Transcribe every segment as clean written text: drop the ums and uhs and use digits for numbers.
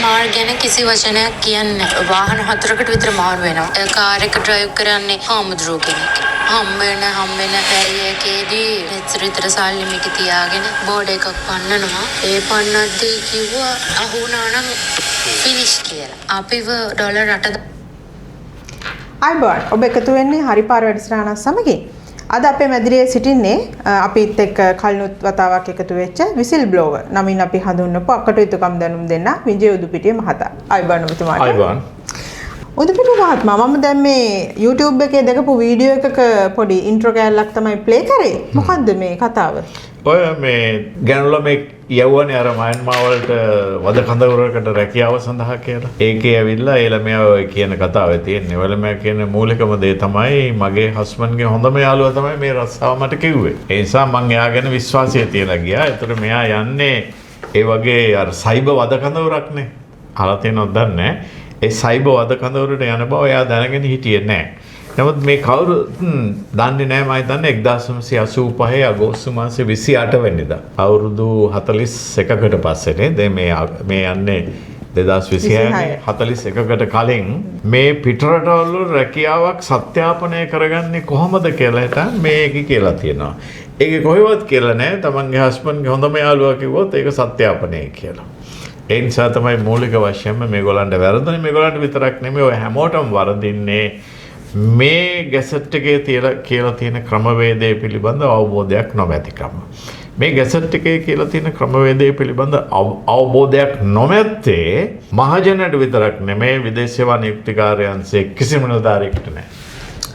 මයන්මාර් ගැන කිසි වචනයක් කියන්නේ නැහැ. වාහන හතරකට විතර මාරු වෙනවා. කාර් එක ඩ්‍රයිව් කරන්නේ හාමුදුරුවෝ කෙනෙක්. හම්බ වෙන හම්බ වෙන බැරියර් එකේදී මෙච්චර විතර සල්ලි මිටි තියාගෙන බෝඩ් එකක් පන්නනවා. ඒ පන්නද්දී කිව්වා අහු වුණා නම් ෆිනිෂ් කියලා. අපිව ඩොලර් 8 ආයුබෝවන්, ඔබ එකතු වෙන්නේ හරි පාර වැඩසටහනක් සමගින්. අද අපේ මැදිරියේ සිටින්නේ අපිත් එක්ක කලිනුත් වතාවක් එකතු වෙච්ච විසිල් බ්ලෝවර් නමින් අපි හඳුන්වපු අකටයුතුකම් දැනුම් දෙන්න විජය උදුපිටිය මහතා. ආයුබෝවන් ඔබතුමාට. ආයුබෝවන්. උදුපිටිය මහත්මයා, මම දැන් මේ YouTube එකේ දැකපු වීඩියෝ එකක පොඩි ඉන්ට්‍රෝ කෑල්ලක් තමයි ප්ලේ කරේ. මොකද්ද මේ කතාව? ඔය මේ ගැනු ළමෙක් යවුවනේ අර මයන්මාර් වලට වද කඳවුරකට රැකියාව සඳහා කියලා. ඒකේ ඇවිල්ලා ඒ ළමයා ඔය කියන කතාවේ තියෙන්නේ. ඔය ළමයා කියන මූලිකම දේ තමයි මගේ හස්බන්ඩ්ගේ හොඳම යාළුවා තමයි මේ රස්සාව මට කිව්වේ. ඒ නිසා මං එයා ගැන විශ්වාසය තියලා ගියා. ඒතර මෙයා යන්නේ ඒ වගේ අර සයිබර් වද කඳවුරක්නේ. අහලා තියෙනවද දන්නේ නැහැ. ඒ සයිබර් වද කඳවුරට යන බව එයා දැනගෙන හිටියේ නෑ. නමුත් මේ කවුරුත් දන්නේ නෑ, මම හිතන්නේ 1985 අගෝස්තු මාසේ 28 වෙනිදා, අවුරුදු 41කට පස්සේ නේද මේ මේ යන්නේ, 2026, 41කට කලින් මේ පිටරටවල් වල රැකියාවක් සත්‍යාපනය කරගන්නේ කොහොමද කියලා හිතන් මේකේ කියලා තියෙනවා. ඒකේ කොහෙවත් කියලා නෑ තමන්ගේ හස්බන්ඩ්ගේ හොඳම යාළුවා කිව්වොත් ඒක සත්‍යාපනය කියලා. ඒ නිසා තමයි මූලික වශයෙන්ම මේගොල්ලන්ට වැරදුනේ. මේගොල්ලන්ට විතරක් නෙමෙයි, ඔය හැමෝටම වරදින්නේ මේ ගැසට් එකේ තියලා කියලා තියෙන ක්‍රමවේදය පිළිබඳ අවබෝධයක් නොමැතිකම. මේ ගැසට් එකේ කියලා තියෙන ක්‍රමවේදය පිළිබඳ අවබෝධයක් නොමැත්තේ මහජනයට විතරක් නෙමෙයි, විදේශ සේවා නියුක්ති කාර්යාංශයේ කිසිම නිලධාරියෙකුට නෑ.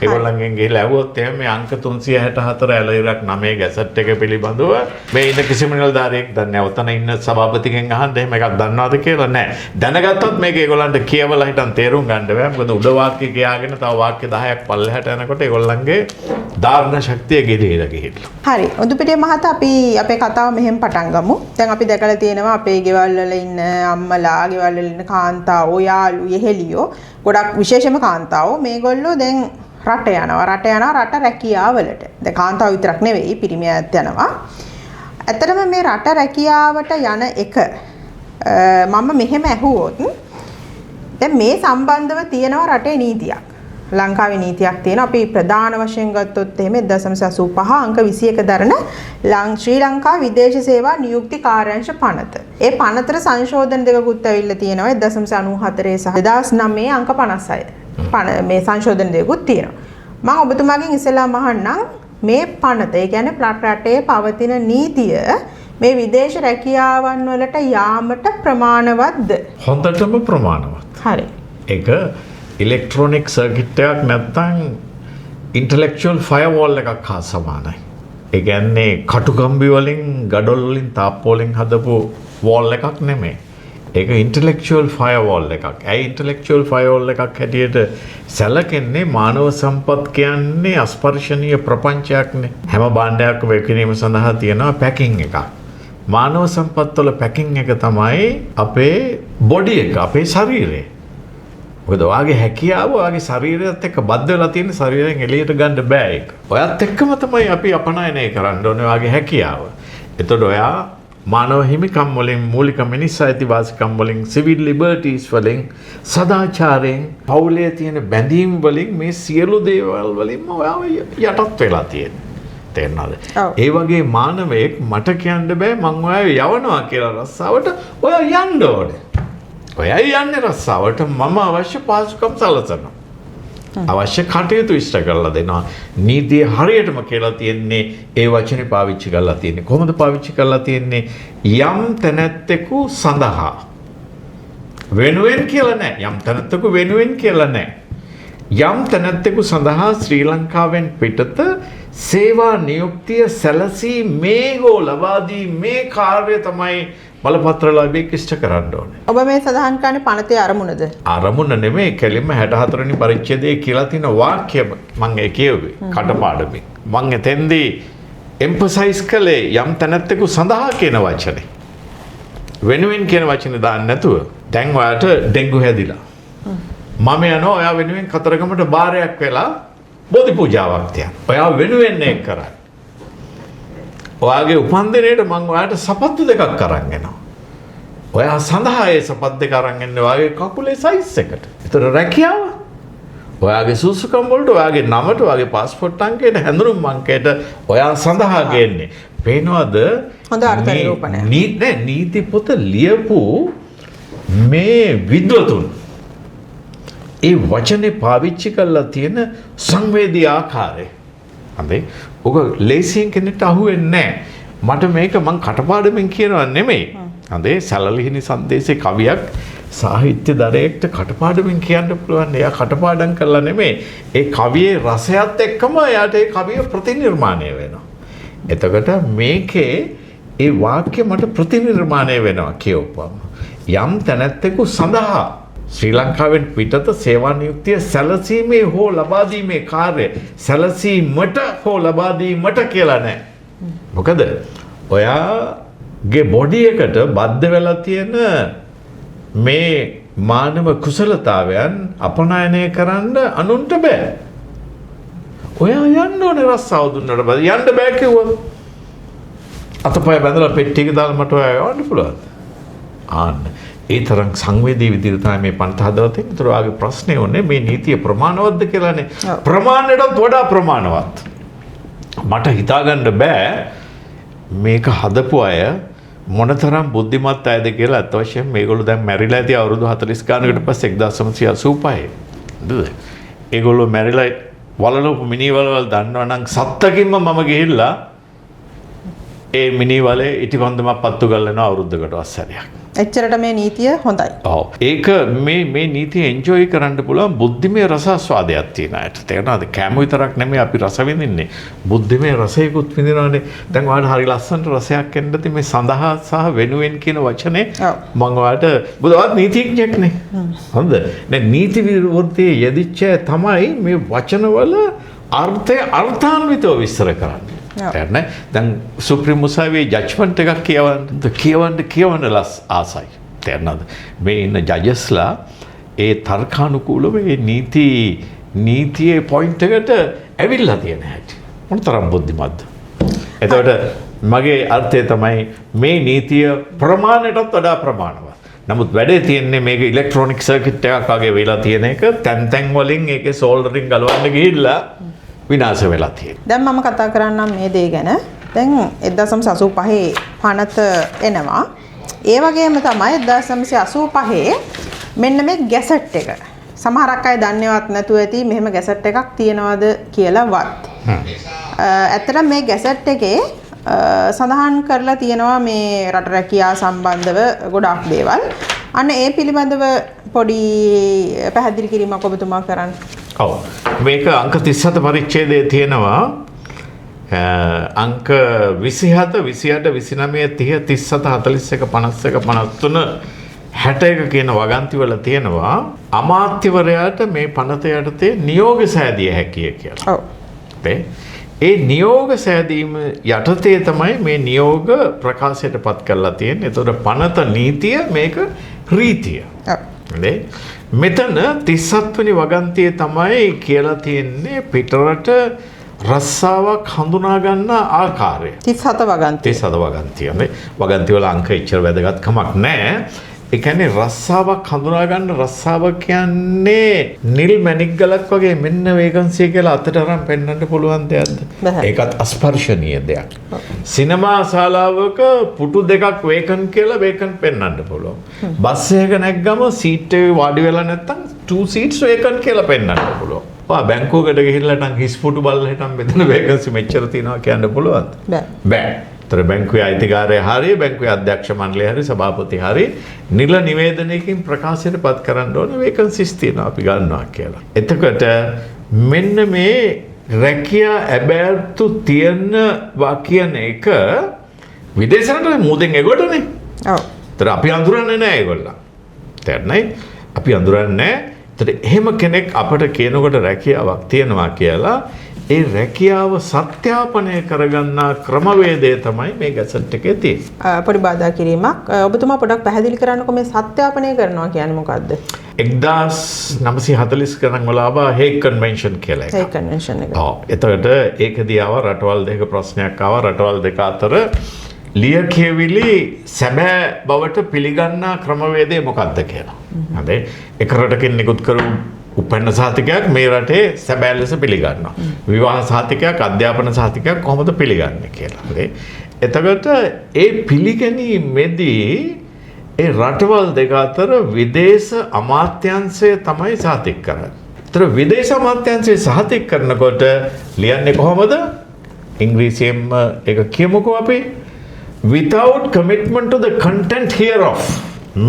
ඒගොල්ලන්ගෙන් ගිහිල්ලා ඇහුවොත් එහෙම මේ අංක 364 ඇල ඉරක් 9 ගැසට් එක පිළිබඳව මේ ඉන්න කිසිම නිලධාරියෙක් දන්නේ නැහැ. ඔතන ඉන්න සභාපතිගෙන් අහන්න එහෙම එකක් දන්නවද කියලා. නෑ. දැනගත්තොත් මේක ඒගොල්ලන්ට කියවලා හිටන් තේරුම් ගන්න බෑ. මොකද උඩ වාක්‍ය කියාගෙන තව වාක්‍ය 10ක් පල්ලෙහාට යනකොට ඒගොල්ලන්ගේ ධාරණ ශක්තිය ගෙලිහිලා ගිහිල්ලා. හරි. උදුපිටිය මහතා, අපි අපේ කතාව මෙහෙම පටන් ගමු. දැන් අපි දැකලා තියෙනවා අපේ ගෙවල් වල ඉන්න අම්මලා, ගෙවල් වල ඉන්න කාන්තාවෝ, යාළු, යෙහෙලියෝ, ගොඩක් විශේෂම කාන්තාවෝ, මේගොල්ලෝ දැන් රට යනවා. රට යනවා රට රැකියාවලට. දැන් කාන්තාව විතරක් නෙවෙයි, පිරිමි අයත් යනවා. ඇත්තටම මේ රට රැකියාවට යන එක මම මෙහෙම ඇහුවොත්, දැන් මේ සම්බන්ධව තියෙනවා රටේ නීතියක්. ලංකාවේ නීතියක් තියෙනවා. අපි ප්‍රධාන වශයෙන් ගත්තොත් එහෙම 1985 අංක 21 දරන ශ්‍රී ලංකා විදේශ සේවා නියුක්ති කාර්යාංශ පනත. ඒ පනතට සංශෝධන දෙකකුත් ඇවිල්ලා තියෙනවා 1994 සහ 2009 අංක 56. පන මේ සංශෝධන දෙකකුත් තියෙනවා. මම ඔබතුමාගෙන් ඉස්සෙල්ලාම අහන්නම්, මේ පනත, ඒ කියන්නේ රටේ පවතින නීතිය මේ විදේශ රැකියාවන් වලට යාමට ප්‍රමාණවත්ද? හොඳටම ප්‍රමාණවත්. ඒක ඉලෙක්ට්‍රොනික සර්කිට් එකක් නැත්තම් ඉන්ටලෙක්චුවල් ෆයර්වෝල් එකක් හා සමානයි. ඒ කියන්නේ කටුකම්බි වලින්, ගඩොල් වලින්, තාප්ප වලින් හදපු වෝල් එකක් නෙමෙයි. ඒක ඉන්ටලෙක්චුවල් ෆයර්වෝල් එකක්. ඇයි ඉන්ටලෙක්චුවල් ෆයර්වෝල් එකක් හැටියට සැලකෙන්නේ? මානව සම්පත් කියන්නේ අස්පර්ශනීය ප්‍රපංචයක්නේ. හැම භාණ්ඩයක්ම විකිණීම සඳහා තියෙනවා පැකිං එකක්. මානව සම්පත් වල පැකිං එක තමයි අපේ බොඩි එක, අපේ ශරීරය. මොකද ඔයාගේ හැකියාව ඔයාගේ ශරීරයත් එක්ක බද්ධ වෙලා තියෙන, ශරීරයෙන් එළියට ගන්න බෑ ඒක. ඔයත් එක්කම තමයි අපි අපනයනය කරන්න ඕනේ ඔයාගේ හැකියාව. එතකොට ඔයා මානව හිමිකම් වලින්, මූලික මිනිස් අයිතිවාසිකම් වලින්, සිවිල් ලිබර්ටිස් වලින්, සදාචාරයෙන්, පවුලේ තියෙන බැඳීම් වලින්, මේ සියලු දේවල් වලින්ම ඔයාව යටත් වෙලා තියෙන්නේ. තේරෙනවද? ඔව්. ඒ වගේ මානවයෙක් මට කියන්න බෑ මං ඔයාව යවනවා කියලා රස්සාවට. ඔයා යන්න ඕනේ. ඔයයි යන්නේ රස්සාවට, මම අවශ්‍ය පහසුකම් සලසනවා. අවශ්‍ය කටයුතු ඉෂ්ට කරලා දෙනවා. නීතිය හරියටම කියලා තියෙන්නේ ඒ වචනේ පාවිච්චි කරලා තියෙන්නේ. කොහොමද පාවිච්චි කරලා තියෙන්නේ? යම් තැනැත්තෙකු සඳහා. වෙනුවෙන් කියලා නෑ. යම් තැනැත්තෙකු වෙනුවෙන් කියලා නෑ. යම් තැනැත්තෙකු සඳහා ශ්‍රී ලංකාවෙන් පිටත සේවා නියුක්තිය සැලසී මේ හෝ ලබා දී මේ කාර්ය තමයි බලපත්‍රලාභියෙක් ඉෂ්ට කරන්න ඕනේ. ඔබ මේ සඳහන් කරන්නේ පනතේ අරමුණද? අරමුණ නෙමෙයි, කෙලින්ම 64 වෙනි පරිච්ඡේදයේ කියලා තියෙන වාක්‍ය මං ඒ කියුවේ කටපාඩමින්. මං එතෙන්දී එම්ෆසයිස් කළේ යම් තැනැත්තෙකු සඳහා කියන වචනේ. වෙනුවෙන් කියන වචනේ දාන්න නැතුව. දැන් ඔයාට ඩෙන්ගු හැදිලා. මම යනවා ඔයා වෙනුවෙන් කතරගමට බාරයක් වෙලා බෝධි පූජාවක් තියන්න. ඔයා වෙනුවෙන් ඒක කරන්නේ. ඔයාගේ උපන්දිනේට මං ඔයාට සපත්තු දෙකක් අරන් එනවා. ඔයා සඳහා ඒ සපත් දෙක අරන් එන්නේ ඔයාගේ කකුලේ සයිස් එකට. ඒතර රැකියාව ඔයාගේ සුසුකම් වලට, ඔයාගේ නමට, ඔයාගේ පාස්පෝට් අංකයට, හැඳුනුම් අංකයට ඔයා සඳහා ගේන්නේ. පේනවද? හොඳ අර්ථ නිරූපණයක්. නෑ, නීති පොත ලියපු මේ විද්වතුන් ඒ වචනේ පාවිච්චි කරලා තියෙන සංවේදී ආකාරය. හරි. ඔක ලේසියෙන් කෙනෙක්ට අහුවෙන්නේ නෑ. මට මේක මං කටපාඩමින් කියනවා නෙමෙයි. හරි. සැලලිහිණි සංදේශේ කවියක් සාහිත්‍ය දරයෙක්ට කටපාඩමින් කියන්න පුළුවන්. එයා කටපාඩම් කරලා නෙමෙයි. ඒ කවියේ රසයත් එක්කම එයාට ඒ කවිය ප්‍රතිනිර්මාණය වෙනවා. එතකොට මේකේ ඒ වාක්‍ය මට ප්‍රතිනිර්මාණය වෙනවා කියවපුවම. යම් තැනැත්තෙකු සඳහා ශ්‍රී ලංකාවෙන් පිටත සේවා නියුක්තිය සැලසීමේ හෝ ලබා දීමේ කාර්ය සැලසීමට හෝ ලබා දීමට කියලා නෑ. මොකද ඔයාගේ බොඩි එකට බද්ධ වෙලා තියෙන මේ මානව කුසලතාවයන් අපනයනය කරන්න අනුන්ට බෑ. ඔයා යන්න ඕනේ රස්සාව දුන්නට පස්සේ. යන්න බෑ කිව්වොත් අතපය බැඳලා පෙට්ටියක දාලා මට ඔයා යවන්න පුළුවන්ද? ආන්න ඒ තරම් සංවේදී විදිහට තමයි මේ පනත හදලා තියෙන්නේ. ඒතර ඔයාගේ ප්‍රශ්නේ උනේ මේ නීතිය ප්‍රමාණවත්ද කියලානේ. ප්‍රමාණයටත් වඩා ප්‍රමාණවත්. මට හිතාගන්න බෑ මේක හදපු අය මොනතරම් බුද්ධිමත් අයද කියලා. අත් වශයෙන්ම මේගොල්ලෝ දැන් මැරිලා ඇති අවුරුදු 40 ගානකට පස්සේ 1985. නේද? ඒගොල්ලෝ මැරිලා වලලපු මිනි වලවල් දන්නවා නම් සත්තකින්ම මම ගිහිල්ලා ඒ මිනි වලේ ඉටිපන්දමක් පත්තු කරලා එනවා අවුරුද්දකට සැරයක්. එච්චරට මේ නීතිය හොඳයි. ඔව්. ඒක මේ නීතිය එන්ජොයි කරන්න පුළුවන් බුද්ධිමය රසාස්වාදයක් තියෙන අයට. තේරෙනවද? කැම විතරක් නෙමෙයි අපි රස විඳින්නේ. බුද්ධිමය රසයකුත් විඳිනවනේ. දැන් ඔයාලට හරි ලස්සනට රසයක් එන්න ඇති මේ සඳහා සහ වෙනුවෙන් කියන වචනේ. මම ඔයාලට බුදවත් නීතිඥයෙක්නේ. හොඳ. නෑ, නීති විවෘතියේ යෙදිච්ච අය තමයි මේ වචනවල අර්ථය අර්ථාන්විතව විස්තර කරන්නේ. තේරෙනවද? දැන් සුප්‍රීම උසාවියේ ජජ්මන්ට් එකක් කියවන්න කියවන්න ලස් ආසයි. තේරෙනවද? මේ ඉන්න ජජස්ලා ඒ තර්කානුකූලව ඒ නීතියේ පොයින්ට් එකට ඇවිල්ලා තියෙන හැටි. මොනතරම් බුද්ධිමත්ද? එතකොට මගේ අර්ථය තමයි මේ නීතිය ප්‍රමාණයටත් වඩා ප්‍රමාණවත්. නමුත් වැඩේ තියෙන්නේ මේක ඉලෙක්ට්‍රොනික සර්කිට් එකක් වගේ වෙලා තියෙන එක තැන් තැන් වලින් ඒකේ සෝල්ඩරින් ගලවන්න ගිහිල්ලා විනාශ වෙලා තියෙනවා. දැන් මම කතා කරන්නම් මේ දේ ගැන. දැන් 1985 පනත එනවා. ඒ වගේම තමයි 1985 මෙන්න මේ ගැසට් එක. සමහරක් අය දන්නේවත් නැතුව ඇති මෙහෙම ගැසට් එකක් තියනවාද කියලාවත්. ඇත්තටම මේ ගැසට් එකේ සඳහන් කරලා තියෙනවා මේ රට රැකියා සම්බන්ධව ගොඩාක් දේවල්. අන්න ඒ පිළිබඳව පොඩි පැහැදිලි කිරීමක් ඔබතුමා කරන්න. ඔව්. මේක අංක 37 පරිච්ඡේදයේ තියෙනවා. අංක 27, 28, 29, 30, 37, 41, 51, 53, 61 කියන වගන්ති වල තියෙනවා අමාත්‍යවරයාට මේ පනත යටතේ නියෝග සෑදිය හැකිය කියලා. ඔව්. ඒ නියෝග සෑදීම යටතේ තමයි මේ නියෝග ප්‍රකාශයට පත් කරලා තියෙන්නේ. එතකොට පනත නීතිය මේක රීතිය. ඔව්. මෙතන 37 වෙනි වගන්තියේ තමයි කියලා තියෙන්නේ පිටරට රස්සාවක් හඳුනා ගන්න ආකාරය. 37 වගන්තිය. 37 වගන්තිය. මේ වගන්ති වල අංක එච්චර වැදගත්කමක් නෑ. ඒ කියන්නේ රස්සාවක් හඳුනා ගන්න රස්සාව කියන්නේ නිල් මැණික් ගලක් වගේ මෙන්න වේකන්සි කියලා අතට අරන් පෙන්වන්න පුළුවන් දෙයක්ද? ඒකත් අස්පර්ශනීය දෙයක්. සිනමා ශාලාවක පුටු දෙකක් වේකන් කියලා වේකන් පෙන්වන්න පුළුවන්. බස් එකක නැග්ගම සීට් එකේ වාඩි වෙලා නැත්තම් 2 seats වේකන් කියලා පෙන්වන්න පුළුවන්. ඔයා බැංකුවකට ගිහිල්ලා නම් හිස් පුටු බලලා හිටන් මෙතන වේකන්සි මෙච්චර තියෙනවා කියන්න පුළුවන්ද? බෑ. බෑ. තර බැංකුවේ අයිතිකාරය හරි බැංකුවේ අධ්‍යක්ෂ මණ්ඩලය හරි සභාපති හරි නිල නිවේදනයකින් ප්‍රකාශයට පත් කරන්න ඕන වේකන්සිස් තියෙනවා අපි ගන්නවා කියලා. එතකොට මෙන්න මේ රැකියා ඇබෑර්තු තියෙනවා කියන එක විදේශ රටවල මුදෙන් එගොඩනේ. ඔව්. ඒතර අපි අඳුරන්නේ නෑ ඒගොල්ලන්. තේරෙනයි? අපි අඳුරන්නේ නෑ. ඒතර එහෙම කෙනෙක් අපට කියනකොට රැකියාවක් තියෙනවා කියලා ඒ රැකියාව සත්‍යාපනය කරගන්නා ක්‍රමවේදය තමයි මේ ගැසට් එකේ තියෙන්නේ. පොඩි බාධා කිරීමක්. ඔබතුමා පොඩක් පැහැදිලි කරන්නකෝ මේ සත්‍යාපනය කරනවා කියන්නේ මොකද්ද? 1940 ගණන් වල ආවා හේග් කන්වෙන්ෂන් කියලා එකක්. හේග් කන්වෙන්ෂන් එක. ඔව්. එතකොට ඒකදී ආවා රටවල් දෙක ප්‍රශ්නයක් ආවා. රටවල් දෙක අතර ලියකියවිලි සැබෑ බවට පිළිගන්නා ක්‍රමවේදය මොකක්ද කියලා. හරි. එක රටකින් නිකුත් කරපු උපැන්න සහතිකයක් මේ රටේ සැබෑ ලෙස පිළිගන්නවා. විවාහ සහතිකයක්, අධ්‍යාපන සහතිකයක් කොහොමද පිළිගන්නේ කියලා. හරි. එතකොට ඒ පිළිගැනීමේදී ඒ රටවල් දෙක අතර විදේශ අමාත්‍යංශය තමයි සහතික කරන්නේ. ඒතර විදේශ අමාත්‍යංශය සහතික කරනකොට ලියන්නේ කොහොමද? ඉංග්‍රීසියෙන්ම ඒක කියමුකෝ අපි. Without commitment to the content hereof,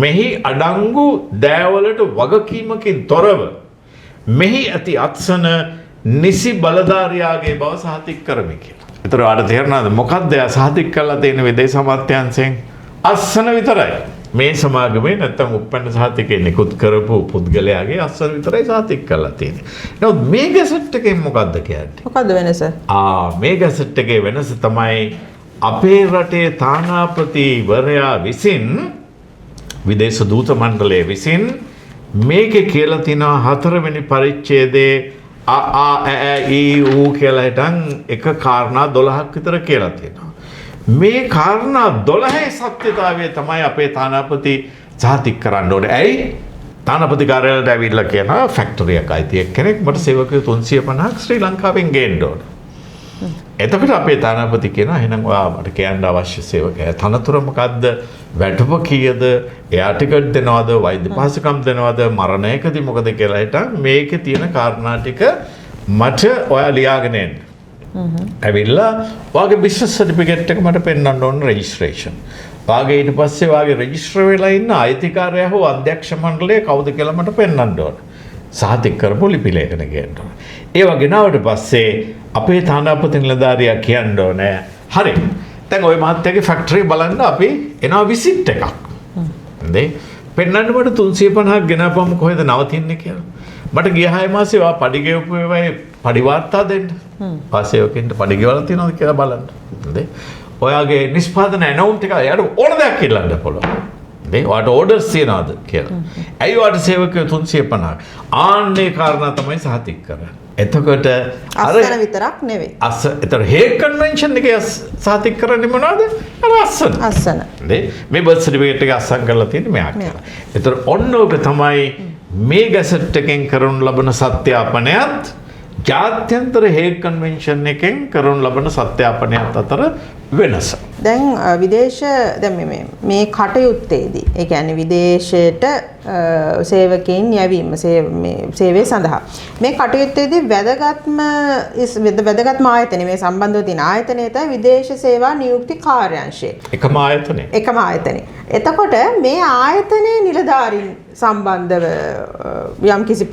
මෙහි අඩංගු දෑවලට වගකීමකින් තොරව මෙහි ඇති අත්සන නිසි බලධාරියාගේ බව සහතික කරමි කියලා. ඒතර ඔයාලට තේරෙනවද මොකක්ද එයා සහතික කරලා තියෙන විදේශ අමාත්‍යාංශයෙන්? අත්සන විතරයි. මේ සමාගමේ නැත්තම් උප්පැන්න සහතිකේ නිකුත් කරපු පුද්ගලයාගේ අත්සන විතරයි සහතික කරලා තියෙන්නේ. නමුත් මේ ගැසට් එකෙන් මොකද්ද කියන්නේ? මොකද්ද වෙනස? මේ ගැසට් එකේ වෙනස තමයි අපේ රටේ තානාපතිවරයා විසින්, විදේශ දූත මණ්ඩලය විසින් මේකේ කියලා තිනවා හතරවෙනි පරිච්ඡේදයේ අ ආ ඈ ඈ ඊ ඌ කියලා හිටන් එක කාරණා 12ක් විතර කියලා තියෙනවා. මේ කාරණා 12 සත්‍යතාවය තමයි අපේ තානාපති සහතික කරන්න ඕනේ. ඇයි? තානාපති කාර්යාලයට ඇවිල්ලා කියනවා ෆැක්ටරි එකක් අයිති එක්කෙනෙක් මට සේවකයෝ 350ක් ශ්‍රී ලංකාවෙන් ගේන්න ඕන. එතකොට අපේ තානාපති කියනවා එහෙනම් ඔයා මට කියන්න අවශ්‍ය සේවකයා තනතුර මොකද්ද? වැටුප කීයද? එයා ටිකට් දෙනවද? වෛද්‍ය පහසුකම් දෙනවද? මරණයකදී මොකද කියලා හිටන් මේකේ තියෙන කාරණා ටික මට ඔයා ලියාගෙන එන්න. ඇවිල්ලා ඔයාගේ බිස්නස් සර්ටිෆිකේට් එක මට පෙන්වන්න ඕන, රෙජිස්ට්‍රේෂන්. ඔයාගේ ඊට පස්සේ ඔයාගේ රෙජිස්ටර් වෙලා ඉන්න අයිතිකාරයා හෝ අධ්‍යක්ෂ මණ්ඩලය කවුද කියලා මට පෙන්වන්න ඕන. සහතික කරපු ලිපි ලේඛන ගේන්න ඕන. ඒවා ගෙනාවට පස්සේ අපේ තානාපති නිලධාරියා කියන්න ඕනේ, හරි. දැන් ඔය මහත්තයාගේ ෆැක්ටරි බලන්න අපි එනවා විසිට් එකක්. හරිද? පෙන්වන්න මට 350ක් ගෙනාපුවම කොහෙද නවතින්නේ කියලා. මට ගිය 6 මාසේ ඔයා පඩි ගෙවපු ඒවායේ පඩි වාර්තා දෙන්න. පාසේවකින්ට පඩි ගෙවලා තියෙනවද කියලා බලන්න. හරිද? ඔයාගේ නිෂ්පාදන ඇනවුන්ට් එක එයාට ඕන දෙයක් ඉල්ලන්න පුළුවන්. හරිද? ඔයාට ඕඩර්ස් තියනවද කියලා. ඇයි ඔයාට සේවකයෝ 350ක්? ආන්නේ කාරණා තමයි සහතික කරන්නේ. එතකොට අර අස්සන විතරක් නෙවෙයි. අස්ස එතකොට හේග් කන්වෙන්ෂන් එකේ සහතික කරන්නේ මොනවද? අර අස්සන. අස්සන. හරිද? මේ බර්ත් සර්ටිෆිකේට් එක අස්සන් කරලා තියෙන්නේ මෙයා කියලා. එතකොට ඔන්න ඕක තමයි මේ ගැසට් එකෙන් කරනු ලබන සත්‍යාපනයත් ජාත්‍යන්තර හේග් කන්වෙන්ෂන් එකෙන් කරනු ලබන සත්‍යාපනයත් අතර වෙනස. දැන් විදේශ දැන් මේ මේ කටයුත්තේදී ඒ කියන්නේ විදේශයට සේවකයන් යැවීම මේ සේවය සඳහා මේ කටයුත්තේදී වැදගත්ම ආයතනය මේ සම්බන්ධව තියෙන ආයතනය තමයි විදේශ සේවා නියුක්ති කාර්යාංශය. එකම ආයතනය. එකම ආයතනය. එතකොට මේ ආයතනයේ නිලධාරීන් සම්බන්ධව යම් කිසි